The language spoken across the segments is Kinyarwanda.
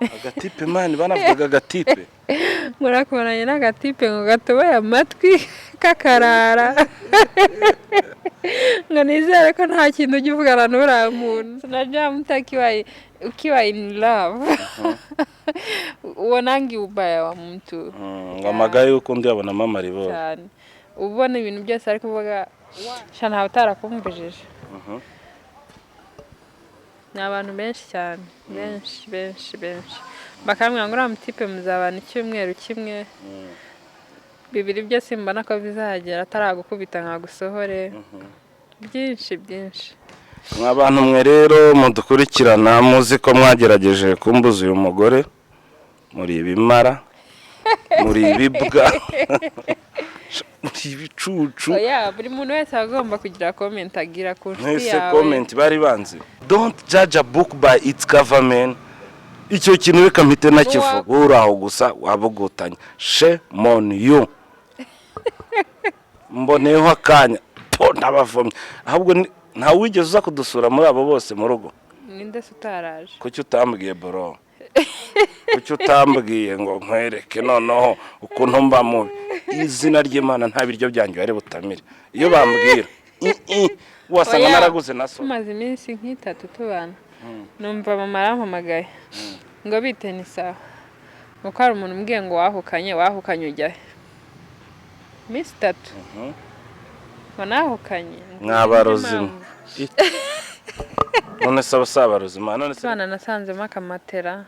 Agatipe man, banavugaga agatipe. Murakubonanye n'agatipe ngo gatoboye amatwi kakarara, ngo nizere ko nta kintu ujya uvugana n'uriya muntu. Unajua mtu ukiwa in love uonangi ubaya wa mtu. Ngo amagaye y'uko undi yabonamo amaribori. Cyane, ubona ibintu byose ari kuvuga sha ntawe utarakumbujije. Ni abantu benshi cyane, benshi benshi benshi, bakambwira ngo uriya mutipe muzabana icyumweru kimwe, bibiri byose mbona ko bizagera ataragukubita nkagusohore, byinshi byinshi. Mwa bantu mwe rero mudukurikirana, muzi ko mwagerageje kumbuza uyu mugore, muri ibimara, muri ibibwa, muri ibicucu. Oya, buri muntu wese aba agomba kugira comment agira ku nshuti Mwese yawe. Comment bari banze, don't judge a book by its cover, man. Icyo kintu reka mpite nakivuga. Wowe uri aho gusa wabugutanye, shame on you. Mboneyeho akanya po ndabavomye. Ahubwo ntawe wigeze uza kudusura muri abo bose mu rugo. Ninde se utaraje? Kuki utambwiye, bro? Kuki utambwiye ngo nkwereke noneho ukuntu mba mubi? Izina ry'Imana, nta biryo byanjye wari butamire iyo bambwira. Wasanga Oya, naraguze na so. Tumaze iminsi nk'itatu tubana, numva mama arampamagaye ngo bite, ni sawa, ngo hari umuntu umbwiye ngo wahukanye, wahukanye ujya he? Iminsi 3 ngo nahukanye. Ngo Mwabarozi. sinzi impamvu. None se abo si abarozi ma? None se Tubana nasanzemo akamatera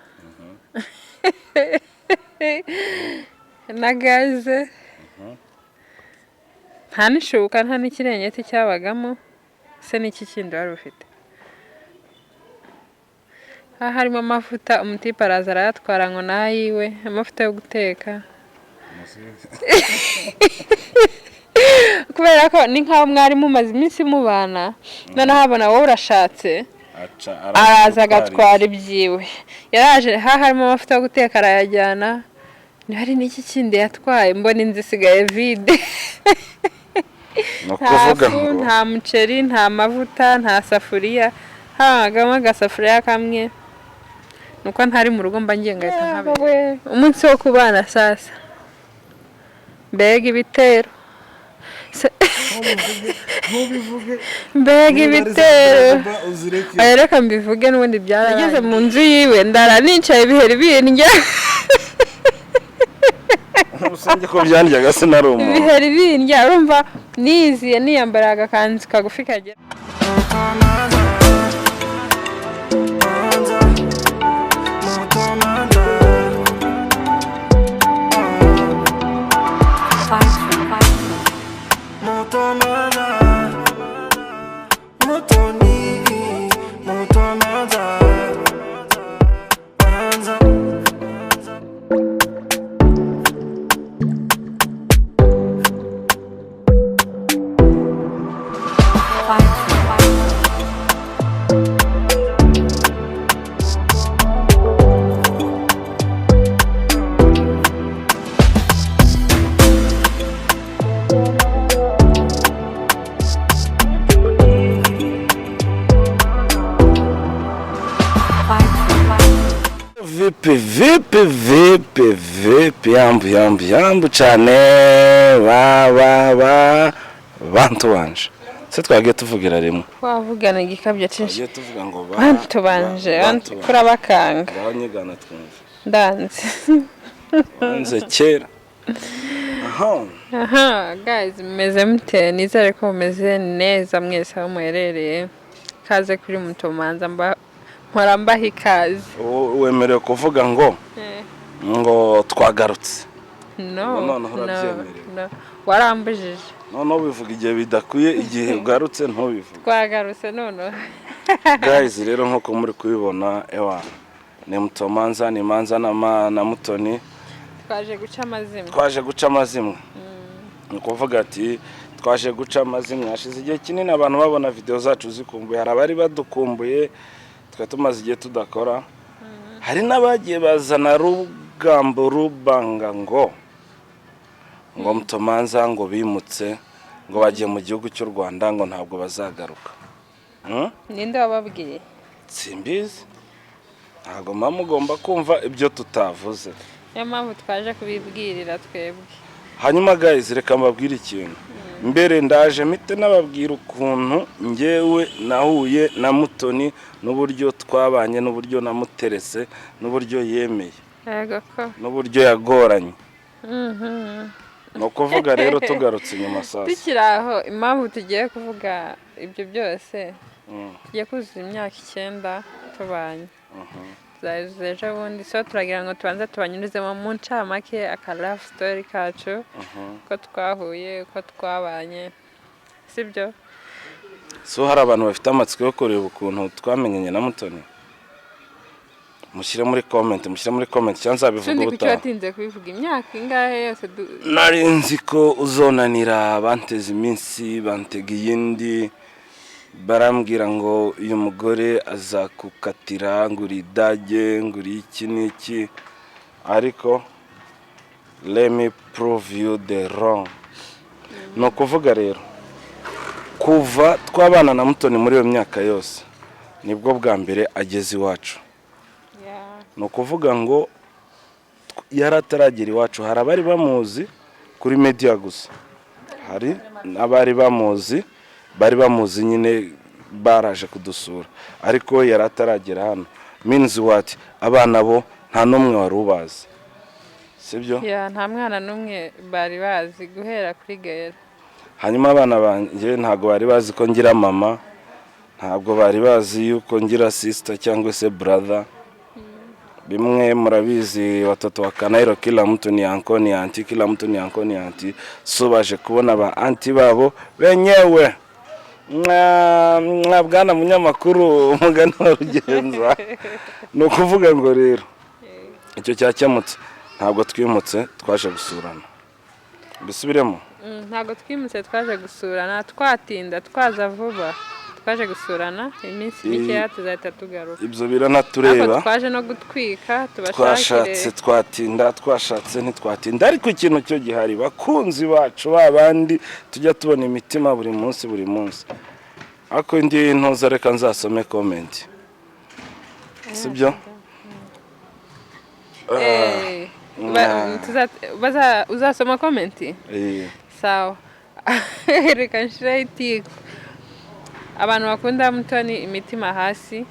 na gaze, nta n'ishuka, nta n'ikiringiti cyabagamo. Se n'iki kindi wari ufite? Aha harimo amavuta, umutipe araza arayatwara ngo nayiwe, amavuta yo guteka, kubera ko ni nk'aho mwari mumaze iminsi mubana, noneho abona wowe urashatse, araza agatwara ibyiwe. Yaraje ha harimo amavuta yo guteka arayajyana. Hari n'iki kindi yatwaye? Mbona inzu isigaye vide. Ni Nta ukuvuga fu, ngo nta muceri, nta mavuta, nta safuriya. Habagamo agasafuriya kamwe, nuko ntari mu rugo mba ngiye ngahita nkabera. Umunsi wo kubana sasa, mbega ibitero, mbega ibitero! Oya, reka mbivuge, n'ubundi byarageze mu nzu yiwe, ndara nicaye, ibiheri bindya. Usenge ko byandyaga sinari umuntu. Ibiheri bindya, urumva niziye niyambara agakanzu kagufi kagera Vipi vipi vipi vipi, yambu yambu yambu cyane, ba ba ba bantu banje, se twagiye tuvugira rimwe. Wavugana igikabyo cyinshi. Twagiye tuvuga ngo ba Bantu banje. Ba- Bantu bantu banje. Kurabakanga. Ngaho nyigana twumve. Ndanze. Wanze kera aha. Aha guys, mumeze mute? Nizere ko mumeze neza mwese aho muherereye. Kaze kuri Mutomanza, mba mpora mbaha ikaze. Ubu wemerewe kuvuga ngo ngo twagarutse. No. Ubu noneho No, urabyemerewe. no, warambujije. Noneho bivuga igihe bidakwiye, igihe ugarutse ntubivuge. Twagarutse noneho. Guys rero, nkuko muri kubibona, ewa ni Mutomanza, ni Manza na, na Mutoni. Twaje guca amazimwe. Twaje guca amazimwe, ni ukuvuga ati twaje guca amazimwe. Hashize igihe kinini abantu babona video zacu zikumbuye, hari abari badukumbuye, twari tumaze igihe tudakora. Hari n'abagiye bazana rugambo rubanga ngo Mutomanza ngo bimutse, ngo bagiye mu gihugu cy'u Rwanda, ngo ntabwo bazagaruka. Ninde wababwiye? Simbizi. Ntabwo muba mugomba kumva ibyo tutavuze. Niyo mpamvu twaje kubibwirira twebwe. Hanyuma guys, reka mbabwire ikintu mbere. Ndaje mpite nababwira ukuntu ngewe nahuye na Mutoni, n'uburyo twabanye, n'uburyo namuterese, n'uburyo yemeye, Yego ko. n'uburyo yagoranye. Ni ukuvuga rero, tugarutse inyuma sasa, Tukiri aho, impamvu tugiye kuvuga ibyo byose, tugiye kuzuza imyaka 9 tubanye, tuzayizuza ejo bundi. So turagira ngo tubanze tubanyurizemo mu ncamake aka love story kacu, uko twahuye, uko twabanye, sibyo? So hari abantu bafite amatsiko yo kureba ukuntu twamenyanye na Mutoni. Mushyire muri comment, mushyire muri comment, cyangwa nzabivuga Ubundi kuki ubutaha. watinze kubivuga imyaka ingahe yose Nari nzi ko uzonanira. Banteze iminsi, bantega iyindi, barambwira ngo uyu mugore azakukatira, ngo uri idage, ngo uri iki n'iki, ariko let me prove you the wrong. Ni ukuvuga rero, kuva twabana na Mutoni muri iyo myaka yose, nibwo bwa mbere ageze iwacu. Ni ukuvuga ngo yari ataragera iwacu, hari abari bamuzi kuri media gusa, hari n'abari bamuzi, bari bamuzi nyine baraje kudusura, ariko yari ataragera hano. Means what? Abana bo nta n'umwe wari ubazi, sibyo? Yeah, nta mwana n'umwe bari bazi guhera kuri Gahera. Hanyuma abana banjye ntabwo bari bazi ko ngira mama, ntabwo bari bazi yuko ngira sister cyangwa se brother. Bimwe murabizi, watoto wa Kanairo, kila mtu ni uncle, ni auntie, kila mtu ni uncle, ni auntie. So baje kubona ba auntie babo benyewe. Mwa bwana munyamakuru, umugani wa Rugenza. Ni ukuvuga ngo rero icyo cyakemutse. Ntabwo twimutse, twaje gusurana. Mbisubiremo? Ntabwo twimutse, twaje gusurana. Twatinda, twaza vuba, twaje gusurana iminsi mikeya, tuzahita tugaruka. Ibyo biranatureba. Ariko twaje no gutwika tubashakire. Twashatse twatinda, twashatse ntitwatinda, ariko ikintu cyo gihari, bakunzi bacu, ba bandi tujya tubona imitima buri munsi buri munsi, ariko indi ntuza, reka nzasome comment, sibyo? Uzasoma comment? Eh. Sawa, reka nshireho itiku. Abantu bakunda Mutoni, imitima hasi.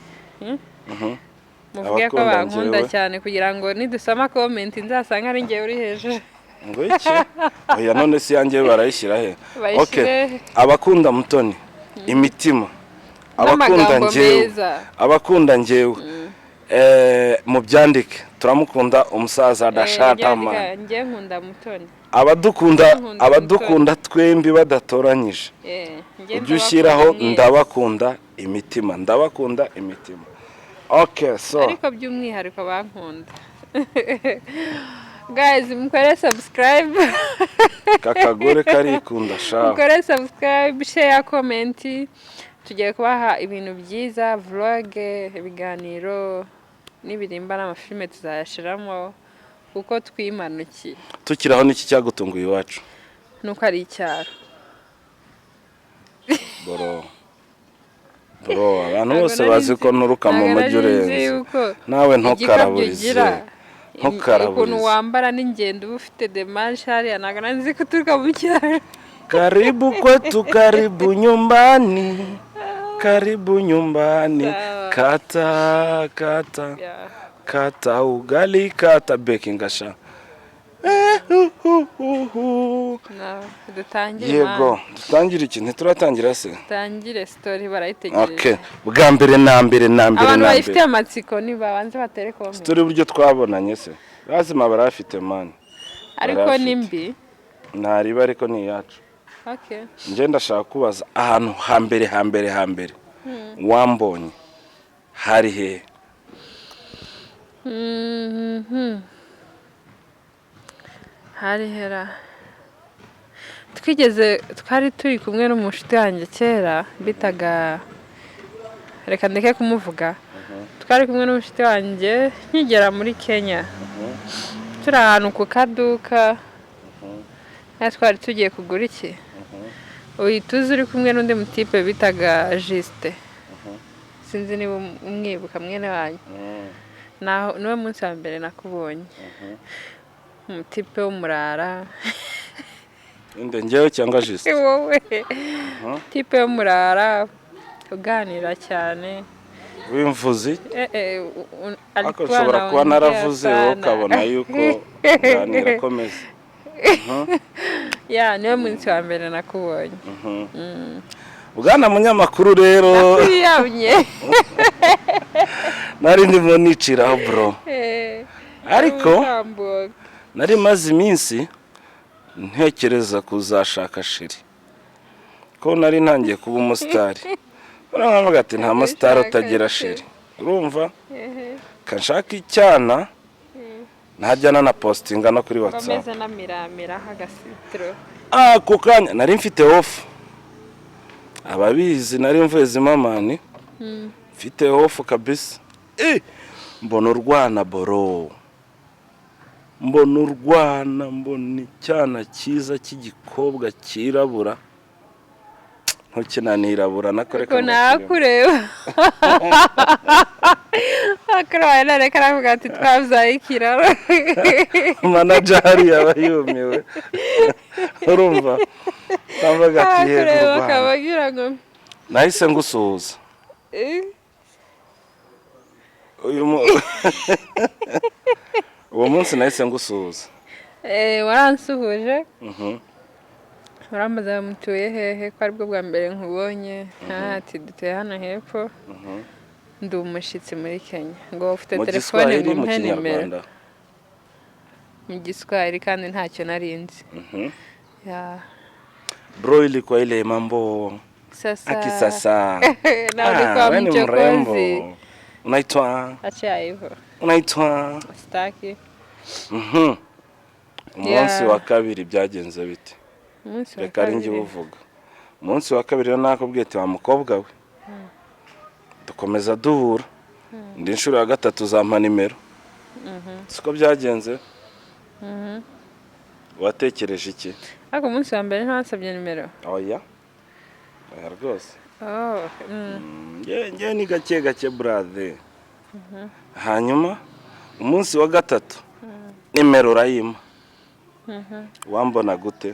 Muvuge ko Abakunda bankunda njyewe. cyane, kugira ngo nidusoma comment nzasanga ari njyewe uri hejuru. Ngo iki? Oya, none si yanjye barayishyira he? Bayishyire. Okay, abakunda Mutoni, imitima. Abakunda N'amagambo njyewe, meza. abakunda njyewe, mubyandike. Turamukunda umusaza adashata man. Njye nkunda Mutoni. Abadukunda, Nkunda. abadukunda twembi badatoranyije, Njye ujye ushyiraho ndabakunda mwese. Ndabakunda imitima, ndabakunda imitima. Okay, so Ariko by'umwihariko bankunda. Guys, mukore subscribe. Kakagore karikunda sha. Mukore subscribe, share, comment. Tugiye kubaha ibintu byiza, vlog, ibiganiro n'ibirimba n'amafilime tuzayashiramo kuko twimanukiye. Tukiraho, n'iki cyagutunguye iwacu? Nuko ari icyaro. Bro, bro, abantu Ntabwo bose nari bazi ko nturuka mu ntabwo mujyi nari nzi urenze yuko nawe. igikabyo Ntukaraburize, ugira, ntukaraburize. ukuntu wambara n'ingendo uba ufite, démarche hariya, ntabwo nari nzi ko uturuka mu cyaro. Karibu kwetu, karibu nyumbani, karibu nyumbani. Sawa. Kata kata, kata ugali, kata baking sha. Eh, hu, hu, hu, hu. No, dutangire. Yego. Man. Dutangire iki? Ntituratangira se? Dutangire story, barayitegereje. Okay, bwa mbere na mbere na mbere Abantu na bayifitiye mbere, amatsiko nibabanze batere comment. turi buryo twabonanye se, lazima barafite man. Ariko Barayafite. ni mbi. Ntariba, ariko ni iyacu. Okay. Njye ndashaka kubaza, ahantu hambere hambere hambere wambonye hari hehe? Hari hera twigeze, twari turi kumwe n'umushuti wanjye kera bitaga, reka ndeke kumuvuga. Twari kumwe n'umushuti wanjye nkigera muri Kenya, turi ahantu ku kaduka, natwe twari tugiye kugura iki, uhita uza uri kumwe n'undi mutipe bitaga Jisite, sinzi niba umwibuka, mwene wanyu. Naho niwe munsi wa mbere nakubonye, umutipe w'umurara. Inde, njyewe cyangwa Justin? Wowe, tipe w'umurara uganira cyane. W'imvuzi. Ariko Ariko nshobora kuba naravuze, wowe ukabona yuko nganira. Komeza. Ya, niwe munsi wa mbere nakubonye. Bwana munyamakuru rero, Nakwiyamye. nari ndimo niciraho, bro. Ariko utambuka. nari maze iminsi ntekereza kuzashaka chérie, ko nari ntangiye kuba umusitari. Noneho nkavuga ati: "Nta musitari utagira chérie." Urumva, kanshaka icyana ntajya nanapositinga no kuri WhatsApp. Bameze n'amiramira agasitiro. Ako kanya nari mfite off, ababizi, nari mvuye zimamani, mfite off kabisa. Mbona urwana, bro, mbona urwana, mbona icyana cyiza cy'igikobwa cyirabura. Ntukinanirabura nakoreka. Ko nakureba akarabaye, none karavuga ati: "Twabyaye ikiraro." Manager hariya aba yumiwe, urumva, kavuga ati: "Yego." Arakureba Rwanda. Akaba agira ngo Nahise ngusuhuza. Uwo munsi nahise ngusuhuza. Waransuhuje. Urambaza: "Mutuye hehe, ko aribwo bwa mbere nkubonye?" Ati: "Dutuye hano hepfo, ndi umushyitsi muri Kenya." Ngo ufite Mu telefone Giswahili, ngo mu mpe nimero. Kinyarwanda? Mu Giswahili, kandi ntacyo nari nzi. Ya. Bro, ilikuwa ile mambo Sasa aki sasa. Na ulikuwa Wewe ni mrembo. mchokozi. Unaitwa? Acha hivyo. Unaitwa? Sitaki. Umunsi Yeah. wa kabiri byagenze bite? Umunsi wa Reka ari njye kabiri. uwuvuga. Umunsi wa kabiri rero nakubwiye ati: "Wa mukobwa we." Dukomeza duhura, indi nshuro ya gatatu zampa nimero. Siko byagenze? Watekereje iki? Ariko umunsi wa mbere ntiwansabye nimero. Oya, oya rwose. Oh. Nge ni gake gake, brother. Hanyuma umunsi wa gatatu nimero urayima. Wambona gute?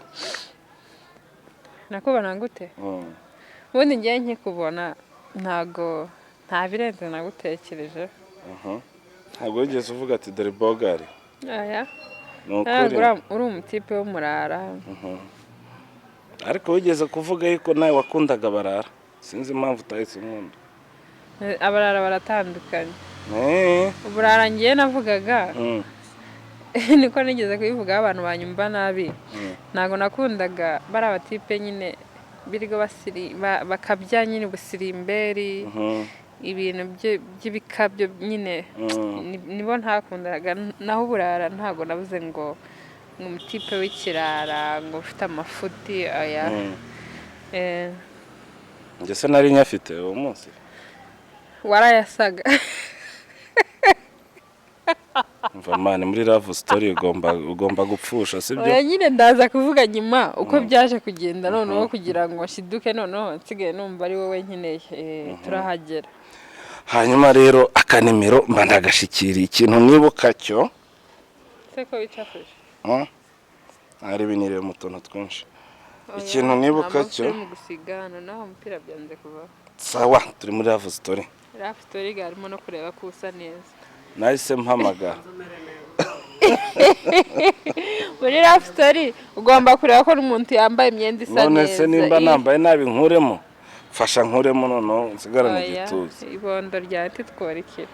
Nakubona gute? Ubundi ngiye nkikubona, ntago nta birenze nagutekereje. Ntabwo wigeze uvuga ati: "Dore bogari"? Aya. Ni Ntabwo. ukuri. Uri umutipe w'umurara. Ariko wigeze kuvuga yuko nawe wakundaga barara, sinzi impamvu utahise unkunda. Abarara baratandukanye. Uburara ngiye navugaga, niko nigeze kubivugaho, abantu banyumva nabi. Ntabwo nakundaga bari abatipe nyine birirwa bakabya nyine ubusirimberi, ibintu by'ibikabyo nyine. Nibo ntakundaga. Naho uburara, ntabwo nabuze ngo ni umutipe w'ikirara, ngo ufite amafuti, aya. Njye se nari nyafite uwo munsi? Warayasaga. Umva man, muri love story ugomba gupfusha, sibyo? Oya nyine, ndaza kuvuga nyuma uko byaje kugenda noneho kugira ngo nshiduke noneho nsigaye numva ari wowe nkeneye. Turahagera. Hanyuma rero akanimero mba ndagashikiriye. Ikintu nibuka cyo Se ko wicafuje? Hari biniriye mu tuntu twinshi. Ikintu nibuka Nta cyo mavuta uri mu gusiga hano, naho umupira byanze kuvaho. Sawa, turi muri love story. Love story harimo no kureba ko usa neza. Nahise mpamagara. Muri love story ugomba kureba ko n'umuntu yambaye imyenda isa None neza. se nimba nambaye nabi nkuremo? Fasha nkuremo, noneho nsigarane Oya, igituza. Ibondo rya titworikira.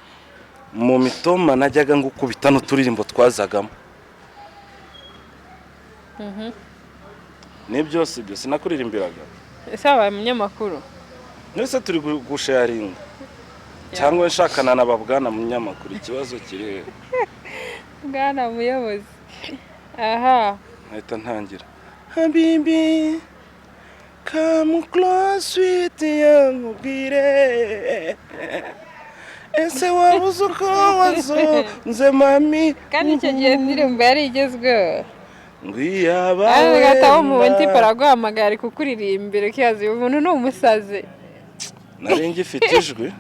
Mu mitoma najyaga ngukubita n'uturirimbo twazagamo. Ni byose ibyo sinakuririmbiraga. Ese wabaye umunyamakuru? Mwese turi gusharinga cyangwa nshakana na babwana munyamakuru, ikibazo kiri he? Bwana muyobozi, aha. Nkahita ntangira: "Habibi, come close sweet, nkubwire, ese wabuze uko wazonze mami?" Kandi icyo gihe indirimbo yari igezweho. Ngwiyaba Agahita wumva wenda. Tipe araguhamagara, ari kukuririmbira, ukibaza uyu muntu ni umusazi. Nari ngifite ijwi,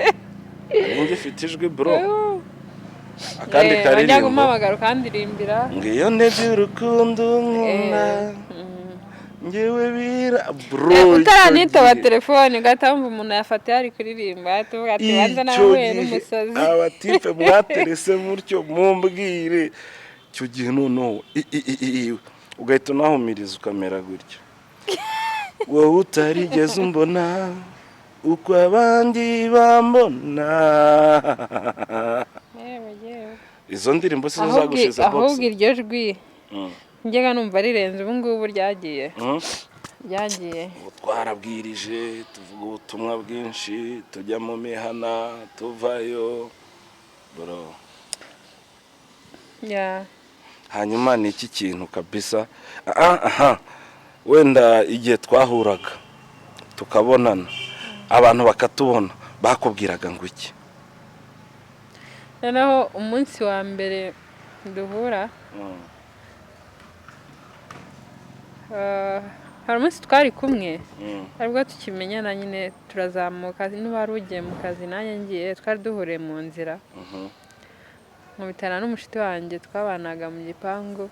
nari ngifite ijwi, bro. Akandi Wajyaga karirimbo umpamagara ukandirimbira. Ngo iyo ndebye urukundo nkunda, ngewe bira bro, icyo Utaranitaba gihe- telefone, ugahita wumva umuntu yafatiye ari kuririmba, ahita uvuga ati banza icyo narahuye gihe n'umusazi. Abatipe mwaterese mutyo, mumbwire icyo gihe noneho ugahita unahumiriza ukamera gutya, wowe utarigeze umbona uko abandi bambona. Yewe yewe. Izo ndirimbo si zo Ahubwo zagushize box? Ahubwo iryo jwi njyaga numva rirenze, ubu ngubu ryagiye, ryagiye. Ubu twarabwirije, tuvuga ubutumwa bwinshi, tujya mu mihana, tuvayo bro. Hanyuma ni iki kintu kabisa, aha wenda igihe twahuraga tukabonana, abantu bakatubona, bakubwiraga ngo iki? Noneho umunsi wa mbere duhura, hari umunsi twari kumwe, aribwo tukimenyana nyine, turazamuka, niba wari ugiye mu kazi nanjye ngiye, twari duhuriye mu nzira, nkubitana n'umushuti wanjye twabanaga mu gipangu,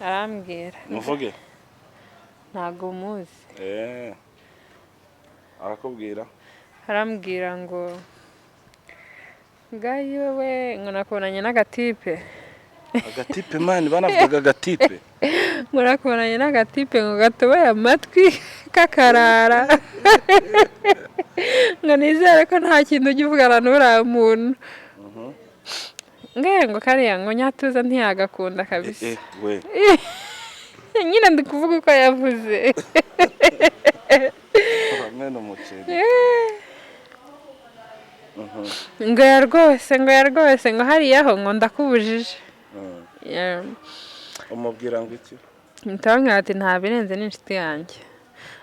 arambwira. Muvuge. Ntabwo muzi. Arakubwira? Arambwira ngo ngayi wowe, ngo nakubonanye n'agatipe. Agatipe man, banavugaga agatipe. Ngo nakubonanye n'agatipe, ngo gatoboye amatwi kakarara, ngo nizere ko nta kintu ujya uvugana n'uriya muntu, ngaye ngo kariya ngo nyatuza ntiyagakunda kabisa. We. Nyine ndi kuvuga uko yavuze. Uramena umuceri. Ngo ya rwose, ngo ya rwose, ngo hariya ho ngo ndakubujije. Yeah. Umubwira ngo iki? Mpita ati nta birenze, ni inshuti yanjye,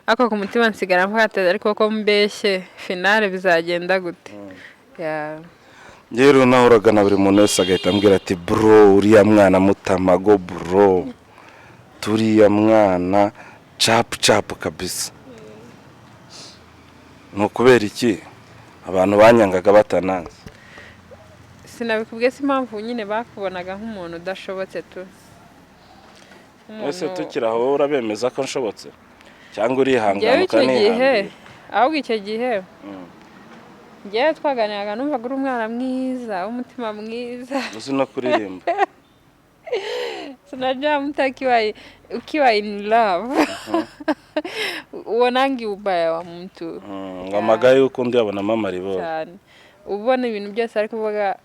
ariko ku mutima nsigara mvuga ati ariko ko mbeshye, finale bizagenda gute? Yeah. Rero nahuraga na buri muntu wese agahita ambwira ati bro, uriya mwana mutamago bro, turiya mwana capu capu kabisa. Ni ukubera iki abantu banyangaga batananze? Sinabikubwiye si impamvu nyine bakubonaga nk'umuntu udashobotse tu. Ese tukiri aho, wowe urabemeza ko nshobotse cyangwa urihangana? Njyewe icyo gihe Ukanihambira. Ahubwo icyo gihe njyewe twaganiraga numvaga uri umwana mwiza w'umutima mwiza. Uzi no kuririmba. Unajua mtu ukiwa in love uonangi ubaya wa mtu. Ngo amagaye y'uko undi yabonamo amaribori. Cyane, ubona ibintu byose ari kuvuga,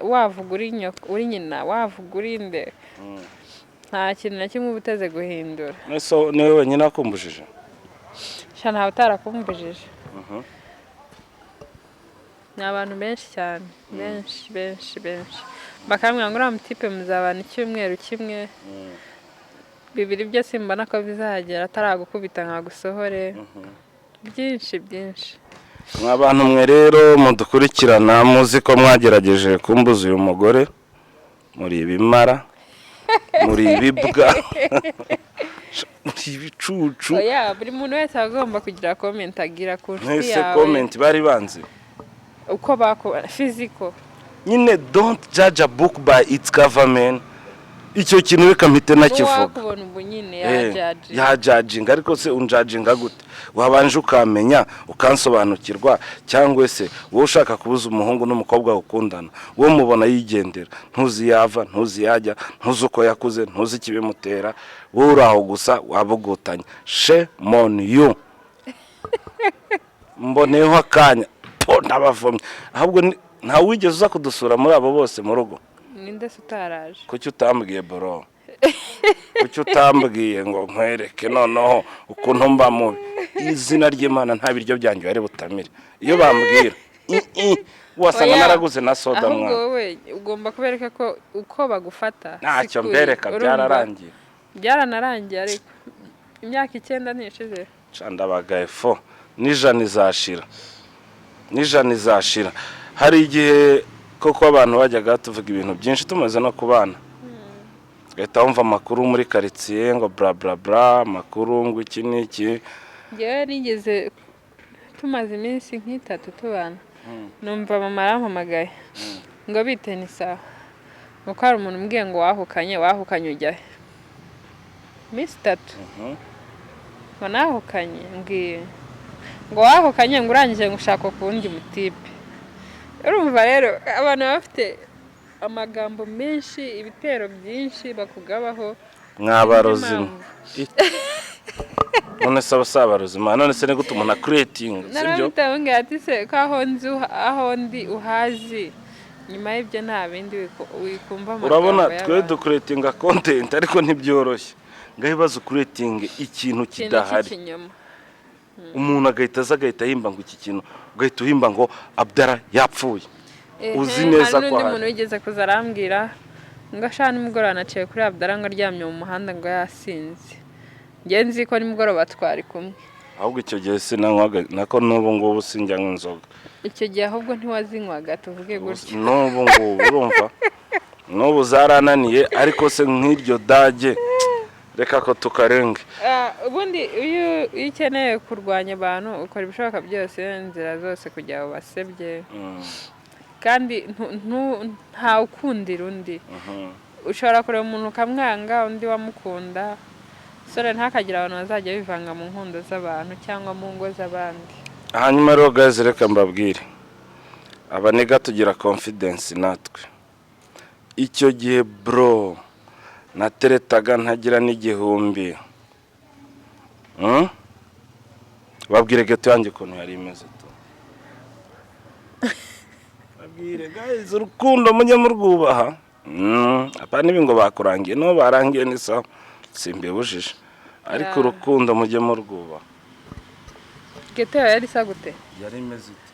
wavuga uri nyoko, uri nyina, wavuga uri nde, nta kintu na kimwe uba uteze guhindura. Ese niwe wenyine wakumbujije? Sha, ntawe utarakumbujije, ni abantu benshi cyane, benshi benshi benshi, bakambwira ngo uriya mutipe muzabana icyumweru kimwe, bibiri byo simbona ko bizagera ataragukubita nkagusohore, byinshi byinshi. Mwa bantu mwe rero mudukurikirana, muzi ko mwagerageje kumbuza uyu mugore, muri ibimara, muri ibibwa, muri ibicucu. Oya, buri muntu wese aba agomba kugira comment agira ku nshuti Mwese yawe. Comment bari banzi. Uko bakora physical. Nyine don't judge a book by its cover, man. Icyo kintu reka mpite nakivuga. N'uwakubona ubu nyine yajudge. Yajudginga, ariko se unjudginga gute? Wabanje ukamenya, ukansobanukirwa? Cyangwa se wowe ushaka kubuza umuhungu n'umukobwa gukundana, wowe mubona yigendera, ntuzi yava, ntuzi yajya, ntuzi uko yakuze, ntuzi ikibimutera, wowe uri aho gusa wabugutanya. Shame on you. Mboneyeho akanya po ndabavomye. Ahubwo ntawe wigeze uza kudusura muri abo bose mu rugo? Ninde se utaraje? Kuki utambwiye bro? Kuki utambwiye ngo nkwereke noneho ukuntu mba mubi? Izina ry'Imana, nta biryo byanjye bari butamire iyo bambwira. Wasanga Oya, naraguze na soda. Ahubwo Mwana. wowe ugomba kubereka ko uko bagufata si Ntacyo kuri. mbereka. Urumva? Byararangiye. Byaranarangiye, ariko imyaka 9 ntishize. Ca ndabagaye fo, n'ijana izashira, n'ijana izashira. Hari igihe koko abantu bajyaga tuvuga ibintu byinshi tumaze no kubana, ugahita wumva amakuru muri karitsiye ngo bla bla bla, amakuru ngo iki n'iki. Njyewe nigeze, tumaze iminsi nk'itatu tubana, numva mama arampamagaye. Ngo bite? Ni sawa. Ngo ko hari umuntu umbwiye ngo wahukanye, wahukanye ujya he? Iminsi 3. Ngo nahukanye, mbwiye ngo wahukanye, ngo urangije ngo ushaka ku wundi mutipe. Urumva rero abantu baba bafite amagambo menshi, ibitero byinshi bakugabaho. Mwabarozi. Sinzi impamvu. None se aba si abarozi ma? None se ni gute umuntu acreatinga, sibyo? Naramutambwira ati: "Se ko aho nzi aho ndi uhazi, nyuma y'ibyo nta bindi wikumva amagambo Urabona twe y'abantu." Ducreatinga content, ariko ntibyoroshye. Ngaho ibibazo, ucreatinga ikintu Ikintu kidahari, cy'ikinyoma. umuntu agahita aza agahita yimba ngo iki kintu, ugahita uhimba ngo Abdara yapfuye, uzi neza Hari ko n'undi ahari. muntu wigeze kuza arambwira ngo ashaka nimugoroba naciye kuri Abdara ngo aryamye mu muhanda ngo yasinze. Njye nzi ko nimugoroba twari kumwe. Ahubwo icyo gihe sinanywaga, nako n'ubu ngubu sinjya nywa inzoga. Icyo gihe ahubwo ntiwazinywaga, tuvuge gutyo. N'ubu ngubu, urumva, n'ubu zarananiye. Ariko se nk'iryo dage, reka ko tukarenge. Ah, ubundi iyo ukeneye kurwanya abantu ukora ibishoboka byose, inzira zose kugira ngo basebye, kandi ntawukundira undi. Ushobora kureba umuntu ukamwanga, undi wamukunda. Sore, ntakagira abantu bazajya bivanga mu nkundo z'abantu cyangwa mu ngo z'abandi. Hanyuma rero guys, reka mbabwire, abanigga tugira confidence natwe. Icyo gihe bro nateretaga ntagira n'igihumbi. Babwire ghetto yanjye ukuntu yari imeze tu. Babwire guys, urukundo mujye murwubaha. Apana ibi ngo bakurangiye, no barangiye ni sawa, simbibujije, ariko urukundo mujye murwubaha. Ghetto yawe yari isa gute? Yari imeze ite?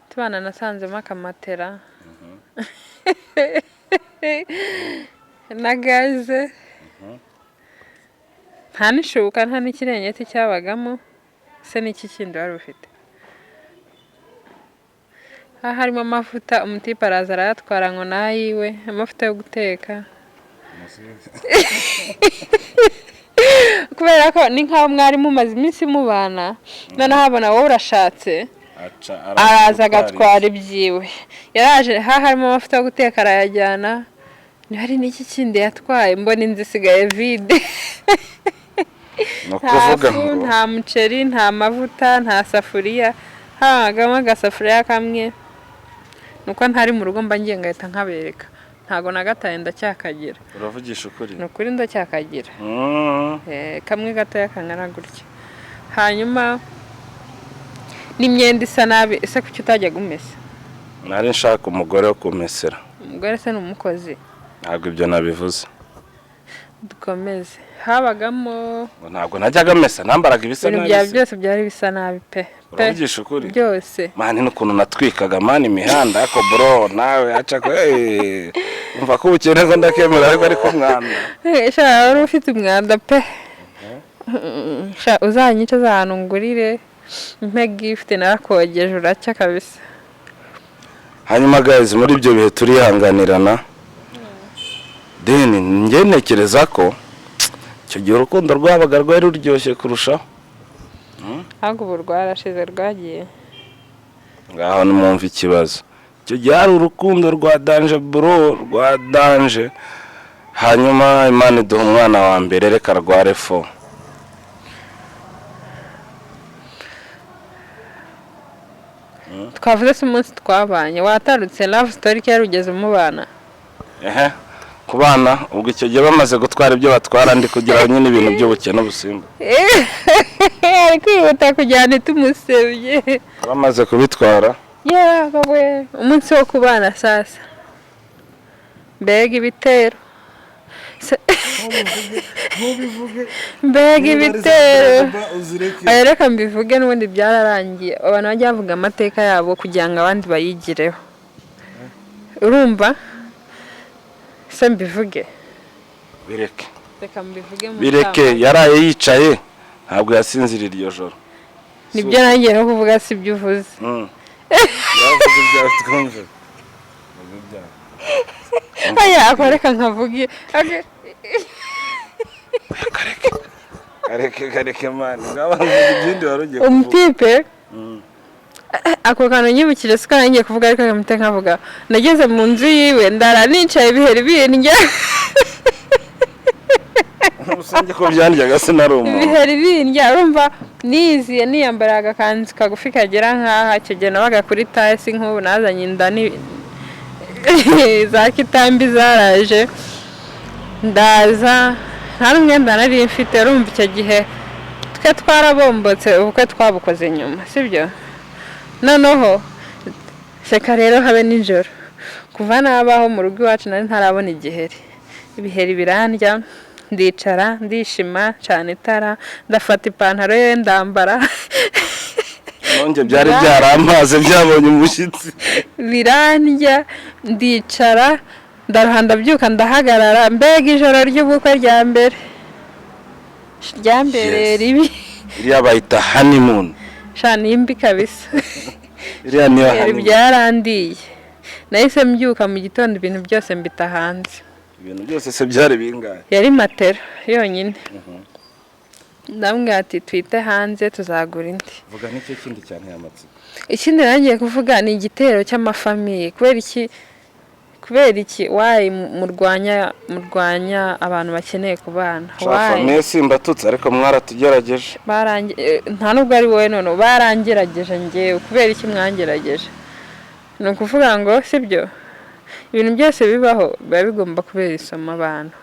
Tubana nasanzemo akamatera na gaze, nta n'ishuka, nta n'ikiringiti cyabagamo. Se n'iki kindi wari ufite? Aha harimo amavuta, umutipe araza arayatwara ngo ni ayiwe, amavuta yo guteka, kubera ko ni nk'aho mwari mumaze iminsi mubana, noneho abona wowe urashatse, Aca araza agatwara ibyiwe. Yaraje ha harimo amavuta yo guteka arayajyana, hari n'iki kindi yatwaye, mbona inzu isigaye vide. Ni Nta ukuvuga fu, ngo nta muceri, nta mavuta, nta safuriya. Habagamo agasafuriya kamwe, nuko ntari mu rugo mba ngiye ngahita nkabereka. Ntago nagataye, ndacyakagira. Uravugisha ukuri? Ni ukuri, ndacyakagira. Kamwe gatoya kangana gutya. Hanyuma n'imyenda isa nabi. Ese kuki utajyaga umesa? Nari nshaka umugore wo kumesera. Umugore se ni umukozi? Ntabwo ibyo nabivuze. Dukomeze. Habagamo Ngo ntabwo najyaga mesa, nambaraga ibisa ibintu nabi byawe se. byose byari bisa nabi pe pe. Uravugisha ukuri? Byose. Man, n'ukuntu natwikaga man imihanda, ariko bro nawe aca ko umva ko ubukene ko ndakemera, ariko umwanda. Sha, wari ufite umwanda pe. Sha, uzanyicaze ahantu ngurire mpe gift, narakogeje uracya kabisa. Hanyuma guys, muri ibyo bihe turihanganirana. Then njye ntekereza ko icyo gihe urukundo rwabaga rwari ruryoshye kurushaho. Ahubwo ubu rwarashize, rwagiye. Ngaho nimwumva ikibazo, icyo gihe hari urukundo rwa danger bro, rwa danger. Hanyuma Imana iduha umwana wa mbere, reka rware fo. Twavuze se umunsi twabanye, watarutse love story ko yari ugeze mubana. Ehe, ku bana ubwo icyo gihe bamaze gutwara ibyo batwara, ndi kugira nyine ibintu by'ubukene ubusimba. Ari kwihuta kugira ngo ntitumusebye. Bamaze kubitwara. Yewe we, umunsi wo kubana sasa, mbega ibitero mbega ibitero! Oya, reka mbivuge, n'ubundi byararangiye. Abantu bajya bavuga amateka yabo kugira ngo abandi bayigireho, urumva se? Mbivuge? Bireke. Reka mbivuge mu Bireke. ncamake. Yaraye yicaye, ntabwo yasinziriye iryo joro. Nibyo nanjye no kuvuga, si ibyo uvuze. Yavuze ibyawe twumve. Vuga ibyawe. Oya, ako reka nkavuge. Kareke kareke kareke man, ngaho vuga ibindi wari ugiye kuvuga. Umutipe. Ako kantu nyibukije, siko ngiye kuvuga, ariko mpite nkavuga. Nageze mu nzu yiwe, ndara nicaye, ibiheri bindya. Usenge ko byandyaga, sinari umuntu. Ibiheri bindya. Urumva niziye, niyambara agakanzu kagufi kagera nk'aha. Icyo gihe nabaga kuri tasi, nk'ubu nazanye inda ni za kitambi zaraje. Ndaza nta n'umwenda nari mfite. Urumva icyo gihe twe twarabombotse, ubukwe twabukoze nyuma, sibyo? Noneho seka rero, habe nijoro, kuva nabaho mu rugo iwacu nari ntarabona igiheri. Ibiheri birandya, ndicara, ndishima, ncana itara, ndafata ipantaro ye ndambara. Nonge byari byaramaze, byabonye umushyitsi. Birandya, ndicara, ndaruha, ndabyuka, ndahagarara. Mbega ijoro ry'ubukwe rya mbere ryambereye ribi. Iriya bayita honeymoon. Shana imbi kabisa. Iriya niyo Ibiheri honeymoon. byarandiye. Nahise mbyuka mu gitondo, ibintu byose mbita hanze. Ibintu byose se byari bingahe? Yari matera yonyine. Ndamubwira ati: "Twite hanze, tuzagura indi." Vuga n'icyo kindi cyane amatsiko. Ikindi nangiye kuvuga ni igitero cy'amafamiye. Kubera iki? Kubera iki? Why murwanya abantu bakeneye kubana? Why? Famille, simbatutse, ariko mwaratugerageje. Nta nubwo ari wowe, none barangerageje ngewe. Kubera iki mwangerageje? Ni ukuvuga ngo sibyo, ibintu byose bibaho biba bigomba kubera isomo abantu.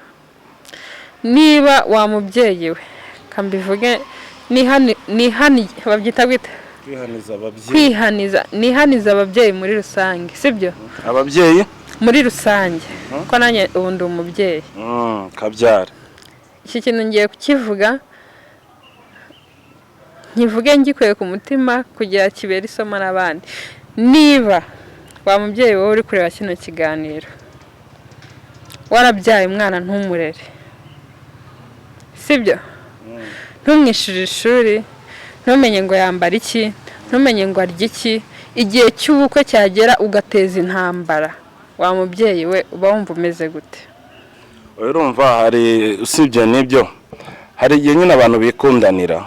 Niba wa mubyeyi we, kambivuge, nihani babyita gute? Kwihaniza ababyeyi. Kwihaniza, nihaniza ababyeyi muri rusange, sibyo? Ababyeyi. Muri rusange, ko nanjye ubu ndi umubyeyi. Kabyara. Iki kintu ngiye kukivuga, nkivuge ngikuye ku mutima kugira kibere isomo n'abandi. Niba wa mubyeyi wowe uri kureba kino kiganiro warabyaye umwana ntumurere, sibyo, ntumwishyure ishuri, ntumenye ngo yambara iki, ntumenye ngo arya iki, igihe cy'ubukwe cyagera ugateza intambara, wa mubyeyi we, uba wumva umeze gute? Urumva hari, usibye n'ibyo, hari igihe nyine abantu bikundanira,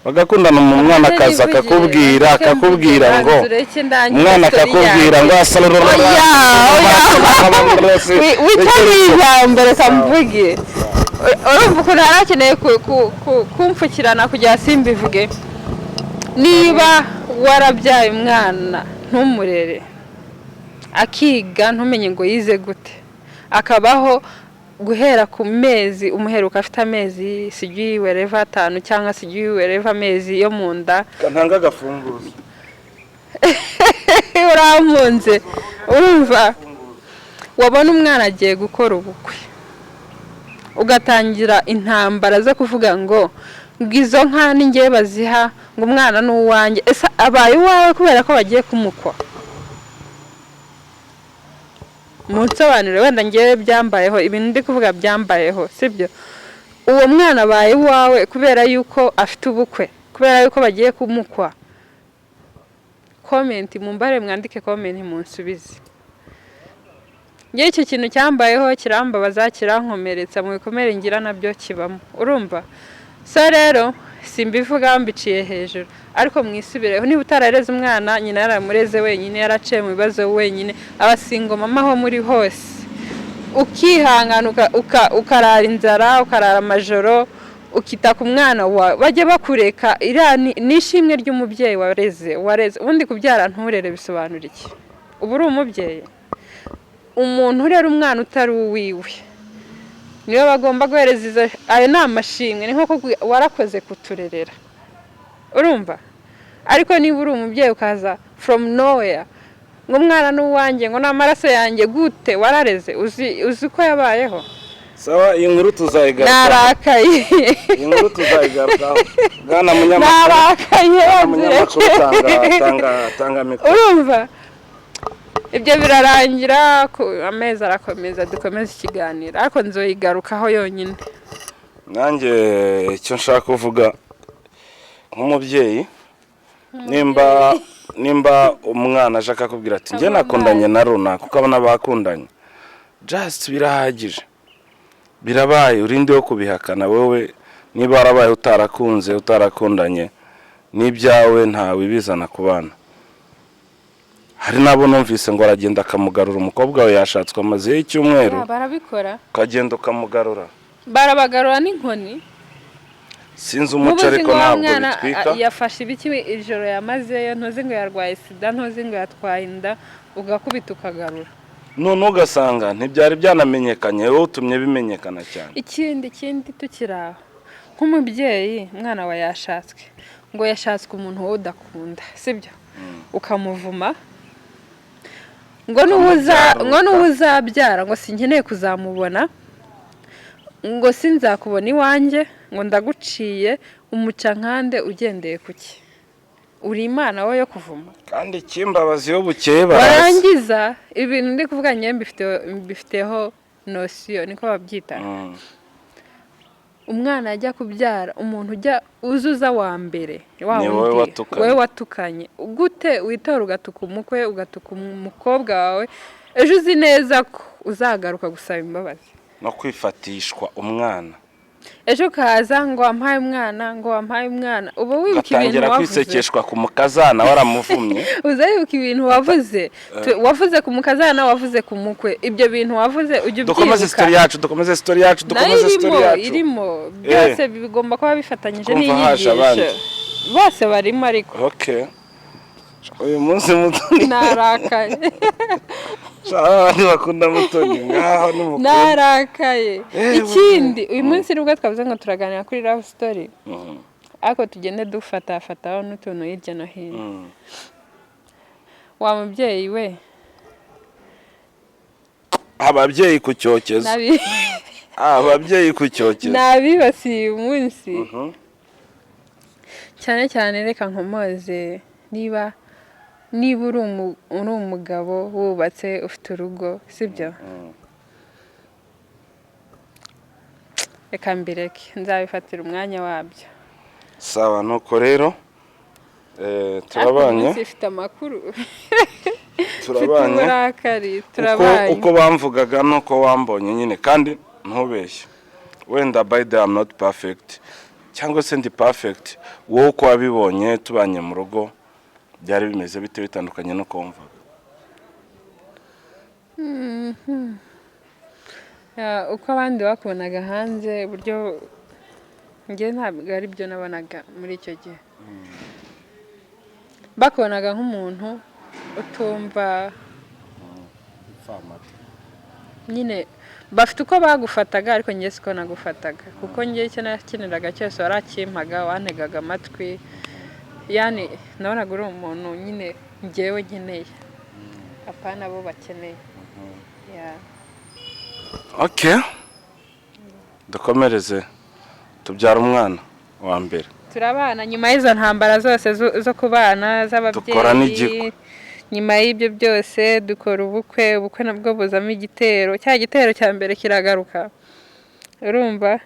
bagakundana, mu mwana akaza akakubwira ngo umwana akakubwira ngo asa. Witariye ijambo, reka mvuge. Urumva ukuntu yari akeneye kumfukirana kugira simbivuge. Niba warabyaye umwana ntumurere, akiga, ntumenye ngo yize gute, akabaho guhera ku mezi umuheruka afite amezi sijui wereva 5 cyangwa sijui wereva amezi yo mu nda. Ntanga agafunguzo. Urampunze. Urumva wabona umwana agiye gukora ubukwe, ugatangira intambara zo kuvuga ngo izo nka ni ngewe baziha, ngo umwana ni uwanjye. Ese abaye uwawe kubera ko bagiye kumukwa? Munsobanurire. Wenda ngewe byambayeho, ibintu ndi kuvuga byambayeho, sibyo? Uwo mwana abaye uwawe kubera yuko afite ubukwe, kubera yuko bagiye kumukwa? Comment mumbare, mwandike comment munsubize. Ngewe icyo kintu cyambayeho, kirambabaza, kirankomeretsa. Mu bikomere ngira nabyo kibamo. Urumva so rero simbivuga, mbiciye hejuru, ariko mwisubireho. Niba utarareze umwana, nyina yaramureze wenyine, yaraciye mu bibazo wenyine, abasingle mama aho muri hose, ukihangana, ukarara inzara, ukarara amajoro, ukita ku mwana wawe, bajye bakureka. Iriya ni ishimwe ry'umubyeyi wareze. Wareze ubundi, kubyara nturere bisobanura iki? Uba uri umubyeyi? Umuntu urera umwana utari uwiwe niwe bagomba guhereza izo, ayo ni amashimwe, ni nko warakoze kuturerera. Urumva, ariko niba uri umubyeyi ukaza from nowhere ngo umwana ni uwanjye, ngo ni amaraso yanjye, gute? Warareze? Uzi uko yabayeho? Sawa, iyi nkuru tuzayigarukaho. Narakaye. Iyi nkuru tuzayigarukaho, bwana munyamakuru. Narakaye. Bwana munyamakuru, tanga, tanga mikoro. Urumva ibyo birarangira, amezi arakomeza, dukomeze ikiganiro, ariko nzoyigarukaho yonyine. Nanjye icyo nshaka kuvuga nk'umubyeyi, nimba umwana aje akakubwira ati: "Njye nakundanye na runaka," ukabona bakundanye, just birahagije, birabaye, urinde wo kubihakana. Wowe niba warabaye utarakunze, utarakundanye n'ibyawe, ntawe ibizana ku bana. Hari n'abo numvise ngo aragenda akamugarura. Umukobwa we yashatswe, amazeho icyumweru, Ya, barabikora. ukagenda ukamugarura. Barabagarura n'inkoni. Sinzi umuco, Ntubuzi ariko ngo wa ntabwo mwana bitwika. Yafashe ibiki ijoro yamazeyo, ntuzi ngo yarwaye sida, ntuzi ngo yatwaye inda, ugakubita ukagarura. None ugasanga ntibyari byanamenyekanye, wowe utumye bimenyekana cyane. Ikindi tukiri aho, nk'umubyeyi, umwana wawe yashatswe, ngo yashatswe umuntu wowe udakunda, sibyo? Ukamuvuma ngo Ukamubyara. Ngo n'ubu uzabyara, ngo sinkeneye kuzamubona, ngo sinzakubona iwanjye, ngo ndaguciye, umuca nkande ugendeye ku ki? Uri Imana wowe yo kuvuma? Kandi ikimbabazi, iyo bukeye baraza. Warangiza, ibintu ndi kuvuga ngewe mbifiteho notion, niko babyita. Umwana ajya kubyara, umuntu ujya uzuza wa mbere wa Ni wowe wundi, watukanye. Wowe watukanye. Gute witora ugatuka umukwe, ugatuka umukobwa wawe, ejo uzi neza ko uzagaruka gusaba imbabazi? No kwifatishwa umwana. Ejo ukaza ngo wampaye umwana, ngo wampaye umwana, uba wibuka ibintu Ugatangira wavuze. kwisekeshwa ku mukazana waramuvumye. Uza wibuka ibintu wavuze. Wavuze ku mukazana, wavuze ku mukwe, ibyo bintu wavuze ujya Dukomeze ubyibuka. story yacu, dukomeze story yacu, Nayo dukomeze irimo story yacu. Irimo byose, bigomba kuba bifatanyije Twumva haje n'inyigisho. abandi. Bose barimo ariko. Okay, uyu munsi Mutoni Narakaye. Abandi bakunda Mutoni ngaho n'umukunda. Narakaye. Ikindi, uyu munsi nibwo twavuze ngo turaganira kuri love story, ariko tugende dufatafataho n'utuntu hirya no hino. Wa mubyeyi we, Ababyeyi ku cyokezo. Ababyeyi ku cyokezo. Nabibasiye uyu munsi cyane cyane. Reka nkomoze, niba uri umugabo wubatse, ufite urugo, sibyo? Reka mbireke, nzabifatira umwanya wabyo. Sawa, nuko rero Ariko uyu turabanye. munsi ifite amakuru, mfite Turabanye. uburakari. Uko Turabanye. Uko bamvugaga nuko wambonye nyine, kandi ntubeshye. Wenda by the I'm not perfect, cyangwa se ndi perfect. Wowe uko wabibonye tubanye mu rugo byari bimeze bite, bitandukanye nuko wumvaga? Ya, uko abandi bakubonaga hanze, uburyo njye ntabwo ari byo nabonaga muri icyo gihe. Bakubonaga nk'umuntu utumva nyine, bafite uko bagufataga, ariko njye siko nagufataga, kuko njye icyo nakeneraga cyose warakimpaga, wantegaga amatwi. Yani nabonaga uri umuntu nyine njyewe nkeneye, apana bo bakeneye. Yeah. Okay, dukomereze. Tubyara umwana wa mbere. Turabana nyuma y'izo ntambara zose zo kubana Dukora z'ababyeyi. n'igikwe. Nyuma y'ibyo byose dukora ubukwe. Ubukwe nabwo buzamo igitero, cya gitero cya mbere kiragaruka, urumva?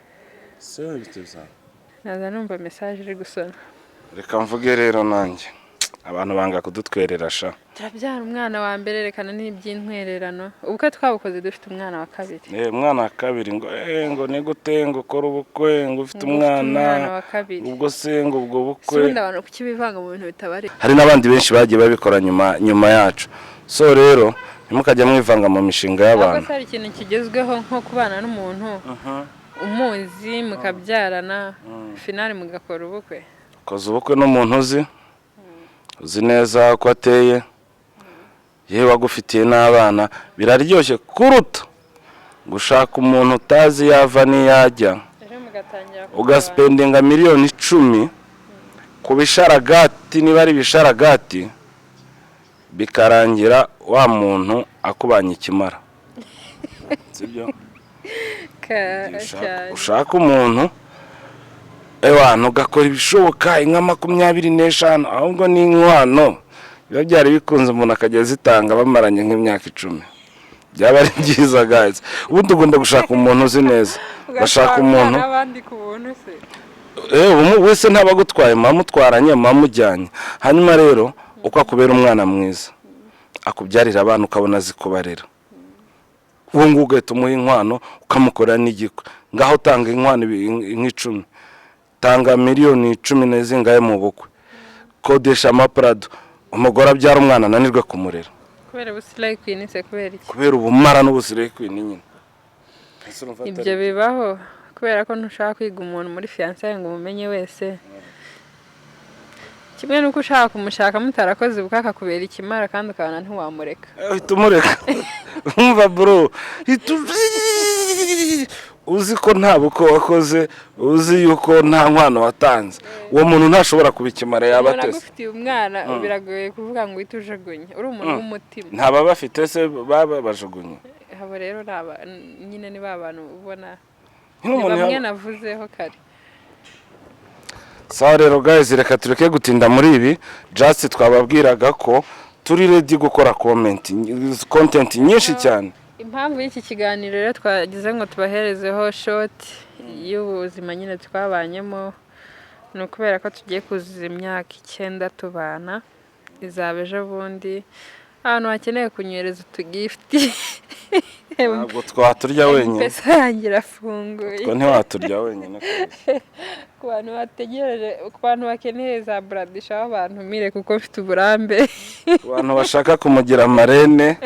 Naza numva message iri gusona. Reka mvuge rero nanjye, abantu banga kudutwerera sha. Turabyara umwana wa mbere, rekana n'iby'intwererano. Ubukwe twabukoze dufite umwana wa kabiri. Umwana wa kabiri, ngo ngo ni gute ngo ukore ubukwe ngo ufite Ngo ufite umwana? Umwana wa kabiri. Ubwo se ngo ubwo Si bukwe? ubundi abantu kuki bivanga mu bintu bitabari? Hari n'abandi benshi bagiye babikora nyuma yacu. So rero ntimukajya mwivanga mu mishinga Ahubwo y'abantu. se hari ikintu kigezweho nko kubana n'umuntu umuzi, mukabyarana, finally mugakora ubukwe? Koza ubukwe n'umuntu uzi neza uko ateye, yewe agufitiye n'abana, biraryoshye kuruta gushaka umuntu utazi yava n'iyajya. Ejo mugatangira kurwana. Ugaspendinga miliyoni 10 ku bisharagati, niba ari ibisharagati, bikarangira wa muntu akubanye ikimara, sibyo? Cyane. Ushaka umuntu, ewana, ugakora ibishoboka, inka 25, ahubwo n'inkwano biba byari bikunze, umuntu akajya azitanga bamaranye nk'imyaka 10, byaba ari byiza. Guys, ubundi ugomba gushaka umuntu uzi neza, ugashaka Ugatwara umuntu umwana w'abandi ku buntu se? Ubu wese ntabagutwaye, muba mutwaranye, muba mujyanye. Hanyuma rero uko akubera umwana mwiza, akubyarira abana, ukabona azi kubarera, uwo nguwo ugahita umuha inkwano, ukamukorera n'igikwe. Ngaho tanga inkwano nk'icumi, tanga miliyoni 10 na zingahe mu bukwe, kodesha amaparado. Umugore abyara umwana ananirwe kumurera. Kubera ubuslay queen se? Kubera iki? Kubera ubumara n'ubuslay queen nyine. Ese urumva atari- Ibyo bibaho kubera ko ntushaka kwiga umuntu muri fiançailles ngo umumenye wese. Kimwe n'uko ushaka kumushaka mutarakoze ubukwe, akakubera ikimara kandi ukabona ntiwamureka. Uhita umureka. Umva bro, uhita uzi ko nta bukwe wakoze, uzi yuko nta nkwano watanze, uwo muntu ntashobora kuba ikimara, yaba Umuntu atese. agufitiye umwana, biragoye kuvuga ngo uhite ujugunye. Uri umuntu w'umutima. Ntaba bafite se baba bajugunye? Abo rero ni nyine ni ba bantu ubona, ni Nk'umuntu bamwe navuzeho kare. Sawa rero guys, reka tureke gutinda muri ibi. Just twababwiraga ko turi ready gukora comment, content nyinshi cyane. Impamvu y'iki kiganiro rero, twagize ngo tubaherezeho short y'ubuzima nyine twabanyemo, ni ukubera ko tugiye kuzuza imyaka 9 tubana, izaba ejo bundi. Abantu bakeneye kunyohereza utugift, Ntabwo twaturya wenyine. Pesa yanjye irafunguye. Twe ntiwaturya wenyine kabisa. Ku bantu bategereje, ku bantu bakeneye za bridal shower, bantumire kuko mfite uburambe. Ku bantu bashaka kumugira marraine.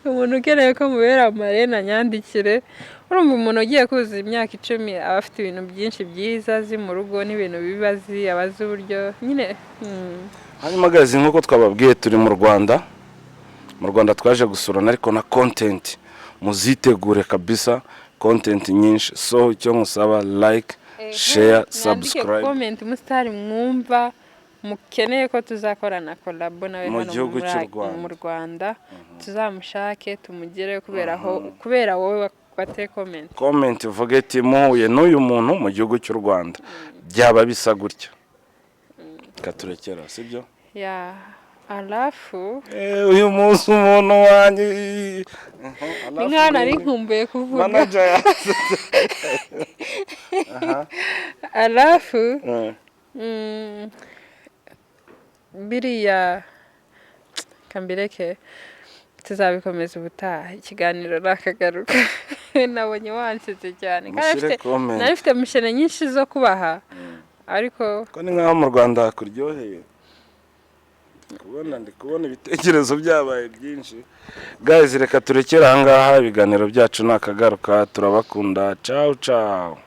Umuntu ukeneye ko mubera marraine anyandikire. Urumva, umuntu ugiye kuzuza imyaka 10 aba afite ibintu byinshi byiza azi mu rugo n'ibintu biba azi, aba azi uburyo nyine. Hanyuma guys, nk'uko twababwiye, turi mu Rwanda. Mu Rwanda twaje gusurana, ariko na content muzitegure kabisa, content nyinshi. So icyo nkusaba, like, share, Mwandike subscribe. comment umusitari mwumva mukeneye ko tuzakorana collabo nawe Mu hano gihugu cy'u Rwanda. mu Rwanda, tuzamushake tumugereho kubera aho, kubera wowe wateye comment. Comment uvuge ati: "Muhuye n'uyu muntu mu gihugu cy'u Rwanda byaba bisa gutya." Katurekera, sibyo? Ya, alafu Uyu munsi umuntu wanjye ni nk'aho nari nkumbuye kuvuga. Manager yasetse. Alafu biriya kambireke, tuzabikomeza ubutaha. Ikiganiro nakagaruka. Nabonye wansetse cyane kandi Mushyire comment. nari mfite mushene nyinshi zo kubaha, ariko Ko ni nk'aho mu Rwanda hakuryoheye kubona, ndi kubona ibitekerezo byabaye byinshi. Guys, reka turekere ahangaha. Ibiganiro byacu ni akagaruka. Turabakunda. Ciao ciao.